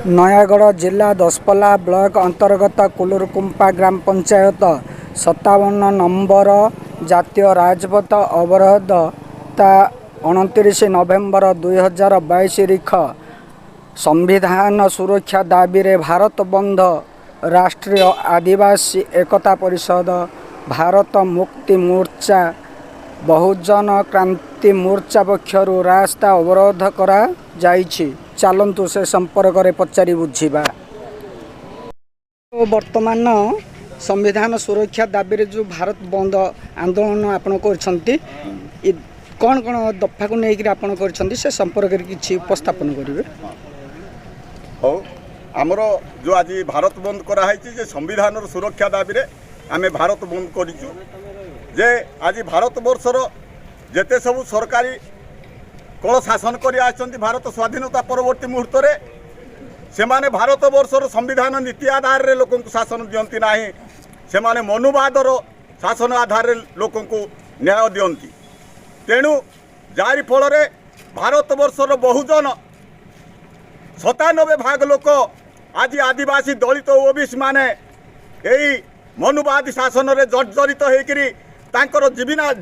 ନୟାଗଡ଼ ଜିଲ୍ଲା ଦଶପଲ୍ଲା ବ୍ଲକ ଅନ୍ତର୍ଗତ କୁଲୁରୁକୁମ୍ପା ଗ୍ରାମ ପଞ୍ଚାୟତ 57 ନମ୍ବର ଜାତୀୟ ରାଜପଥ ଅବରୋଧ ତା 29 ନଭେମ୍ବର 2022 ରିଖ ସମ୍ବିଧାନ ସୁରକ୍ଷା ଦାବିରେ ଭାରତ ବନ୍ଦ। ରାଷ୍ଟ୍ରୀୟ ଆଦିବାସୀ ଏକତା ପରିଷଦ, ଭାରତ ମୁକ୍ତି ମୋର୍ଚ୍ଚା, ବହୁଜନ କ୍ରାନ୍ତି ମୋର୍ଚ୍ଚା ପକ୍ଷରୁ ରାସ୍ତା ଅବରୋଧ କରାଯାଇଛି। ଚାଲନ୍ତୁ, ସେ ସମ୍ପର୍କରେ ପଚାରି ବୁଝିବା। ବର୍ତ୍ତମାନ ସମ୍ବିଧାନ ସୁରକ୍ଷା ଦାବିରେ ଯେଉଁ ଭାରତ ବନ୍ଦ ଆନ୍ଦୋଳନ ଆପଣ କରିଛନ୍ତି, କ'ଣ କ'ଣ ଦଫାକୁ ନେଇକରି ଆପଣ କରିଛନ୍ତି, ସେ ସମ୍ପର୍କରେ କିଛି ଉପସ୍ଥାପନ କରିବେ? ହଉ, ଆମର ଯେଉଁ ଆଜି ଭାରତ ବନ୍ଦ କରାହେଇଛି ଯେ ସମ୍ବିଧାନର ସୁରକ୍ଷା ଦାବିରେ ଆମେ ଭାରତ ବନ୍ଦ କରିଛୁ ଯେ ଆଜି ଭାରତବର୍ଷର ଯେତେ ସବୁ ସରକାରୀ କଳ ଶାସନ କରି ଆସିଛନ୍ତି ଭାରତ ସ୍ୱାଧୀନତା ପରବର୍ତ୍ତୀ ମୁହୂର୍ତ୍ତରେ, ସେମାନେ ଭାରତବର୍ଷର ସମ୍ବିଧାନ ନୀତି ଆଧାରରେ ଲୋକଙ୍କୁ ଶାସନ ଦିଅନ୍ତି ନାହିଁ। ସେମାନେ ମନୁବାଦର ଶାସନ ଆଧାରରେ ଲୋକଙ୍କୁ ନ୍ୟାୟ ଦିଅନ୍ତି। ତେଣୁ ଯାହାରି ଫଳରେ ଭାରତବର୍ଷର ବହୁଜନ 97 ଭାଗ ଲୋକ ଆଜି ଆଦିବାସୀ, ଦଳିତ, ଓବିସି ମାନେ ଏଇ ମନୁବାଦୀ ଶାସନରେ ଜର୍ଜରିତ ହେଇକରି ତାଙ୍କର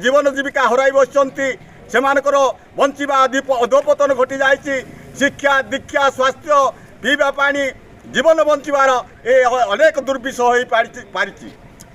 ଜୀବନ ଜୀବିକା ହରାଇ ବସିଛନ୍ତି। ସେମାନଙ୍କର ବଞ୍ଚିବା ଅଧୋପତନ ଘଟିଯାଇଛି। ଶିକ୍ଷା, ଦୀକ୍ଷା, ସ୍ୱାସ୍ଥ୍ୟ, ପିଇବା ପାଣି, ଜୀବନ ବଞ୍ଚିବାର ଏ ଅନେକ ଦୁର୍ବିଷହ ହୋଇପାରିଛି ପାରିଛି।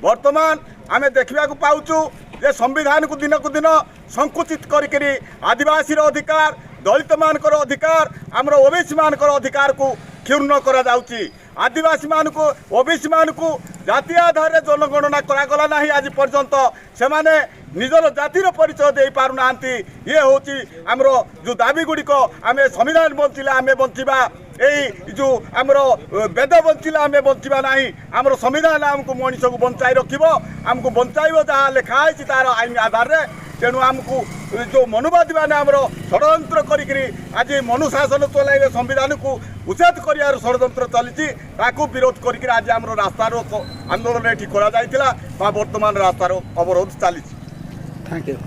ବର୍ତ୍ତମାନ ଆମେ ଦେଖିବାକୁ ପାଉଛୁ ଯେ ସମ୍ବିଧାନକୁ ଦିନକୁ ଦିନ ସଂକୁଚିତ କରିକିରି ଆଦିବାସୀର ଅଧିକାର, ଦଳିତମାନଙ୍କର ଅଧିକାର, ଆମର ଓବିସି ମାନଙ୍କର ଅଧିକାରକୁ କ୍ଷୁଣ୍ଣ କରାଯାଉଛି। ଆଦିବାସୀମାନଙ୍କୁ, ଓବିସି ମାନଙ୍କୁ ଜାତି ଆଧାରରେ ଜନଗଣନା କରାଗଲା ନାହିଁ। ଆଜି ପର୍ଯ୍ୟନ୍ତ ସେମାନେ ନିଜର ଜାତିର ପରିଚୟ ଦେଇପାରୁନାହାନ୍ତି। ଇଏ ହେଉଛି ଆମର ଯେଉଁ ଦାବି ଗୁଡ଼ିକ। ଆମେ ସମ୍ବିଧାନ ବଞ୍ଚିଲେ ଆମେ ବଞ୍ଚିବା। ଏଇ ଯେଉଁ ଆମର ବେଦ ବଞ୍ଚିଲେ ଆମେ ବଞ୍ଚିବା ନାହିଁ। ଆମର ସମ୍ବିଧାନ ଆମକୁ ମଣିଷକୁ ବଞ୍ଚାଇ ରଖିବ, ଆମକୁ ବଞ୍ଚାଇବ ଯାହା ଲେଖା ହେଇଛି ତାର ଆଇନ ଆଧାରରେ। ତେଣୁ ଆମକୁ ଯେଉଁ ମନୁବାଦୀମାନେ ଆମର ଷଡ଼ଯନ୍ତ୍ର କରିକିରି ଆଜି ମନୁଶାସନ ଚଲାଇବେ, ସମ୍ବିଧାନକୁ ଉଚ୍ଛେଦ କରିବାର ଷଡ଼ଯନ୍ତ୍ର ଚାଲିଛି, ତାକୁ ବିରୋଧ କରିକିରି ଆଜି ଆମର ରାସ୍ତାରୋକ ଆନ୍ଦୋଳନ ଏଠି କରାଯାଇଥିଲା ବା ବର୍ତ୍ତମାନ ରାସ୍ତାର ଅବରୋଧ ଚାଲିଛି। Thank you.